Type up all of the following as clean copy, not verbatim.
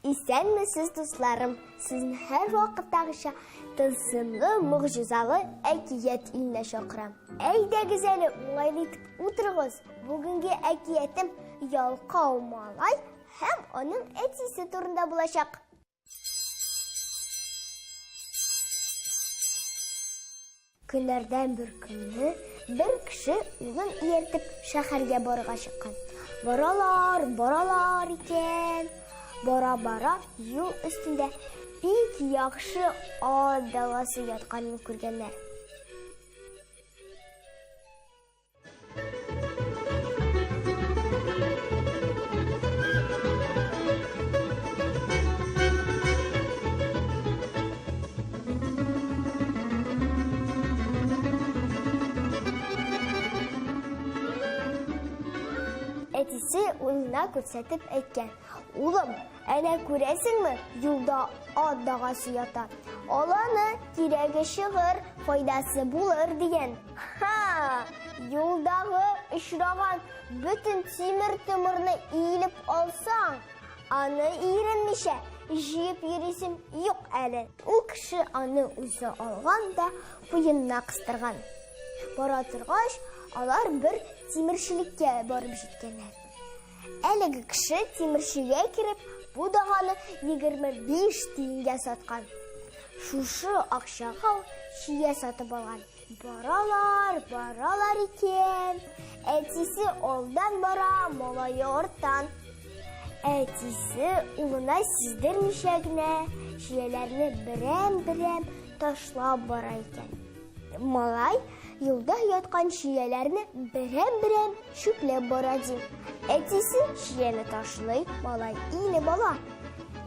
Исәнмесез, дусларым! Сезне һәрвакыттагыча тылсымлы, могҗизалы әкият иленә чакырам. Әйдәгез әле, уңайлы итеп утырыгыз. Бүгенге әкиятем ялкау малай һәм аның әтисе турында булачак. Көннәрдән бер көнне бер кеше улын ияртеп шәһәргә барырга чыккан. Баралар, баралар икән. Бара-бара юл өстендә бик яхшы ат даласы ятканын күргәннәр. Әтисе улына күрсәтеп әйткән. Улым, әнә күрәсеңме, юлда ат дагасы ята. Аланы кирәге чыгыр, файдасы булыр дигән. Ха! Юлдагы очраган бөтен тимер-томырны иелеп алсаң, аны иренмичә җыеп йөрисем юк әле. Ул кеше аны үзе алган да куенына кыстырган. Бара торгач, алар бер тимерчелеккә барып җиткәннәр. Әлеге кеше тимерчегә кереп, бу даганы 25 тиенгә саткан. Шушы акчага ул чия сатып алган. Баралар, баралар икән. Әтисе алдан бара, малае арттан. Әтисе улына сиздермичә генә чияләрне берәм-берәм ташлап бара икән. Малай юлда яткан чияләрне берәм-берәм чүпләп бара ди. Әтисе чияне ташлый, малай иелеп ала.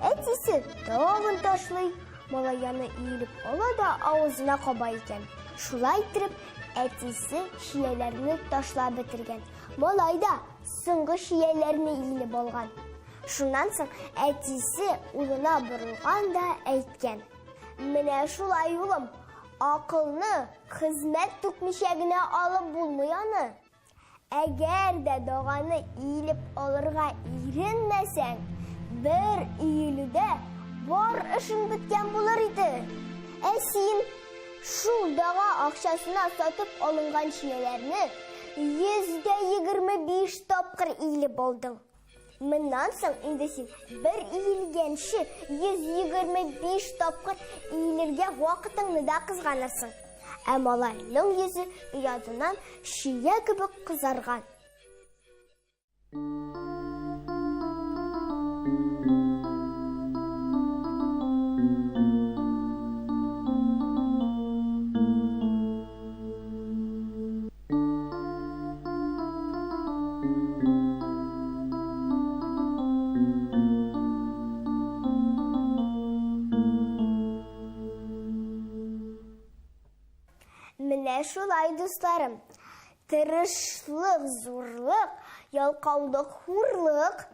Әтисе тагын ташлый, малай аны иелеп ала да авызына каба икән. Шулай иттереп, әтисе чияләрне ташлап бетергән. Малай да соңгы чияләрне иелеп алган. Шуннан соң әтисе улына борылган да әйткән. Менә шулай, улым, акылны хезмәт түкмичә генә алып булмый аны. Әгәр дә даганы иелеп алырга иренмәсәң, бер иелүдә бар эшең беткән булыр иде. Ә син шул дага акчасына сатып алынган чияләрне 125 тапкыр иелеп алдың. Моннан соң инде син бер иелгәнче 125 тапкыр иелергә вакытыңны да кызганырсың. Ә малайның йөзе оятыннан чия кебек кызарган. Менә шулай, дусларым. Тырышлык зурлык, ялкаулык хурлык.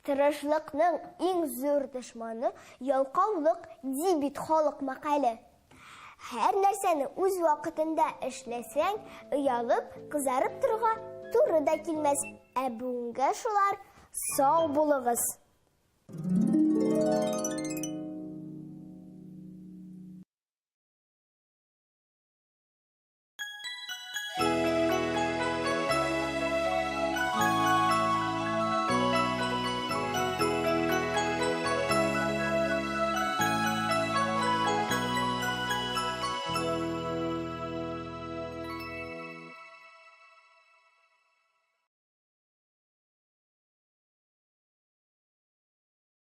Тырышлыкның иң зур дошманы ялкаулык, ди бит халык мәкале. Һәр нәрсәне үз вакытында эшләсәң, оялып, кызарып торырга туры да килмәс. Ә бүгенгә шулар. Сау булыгыз!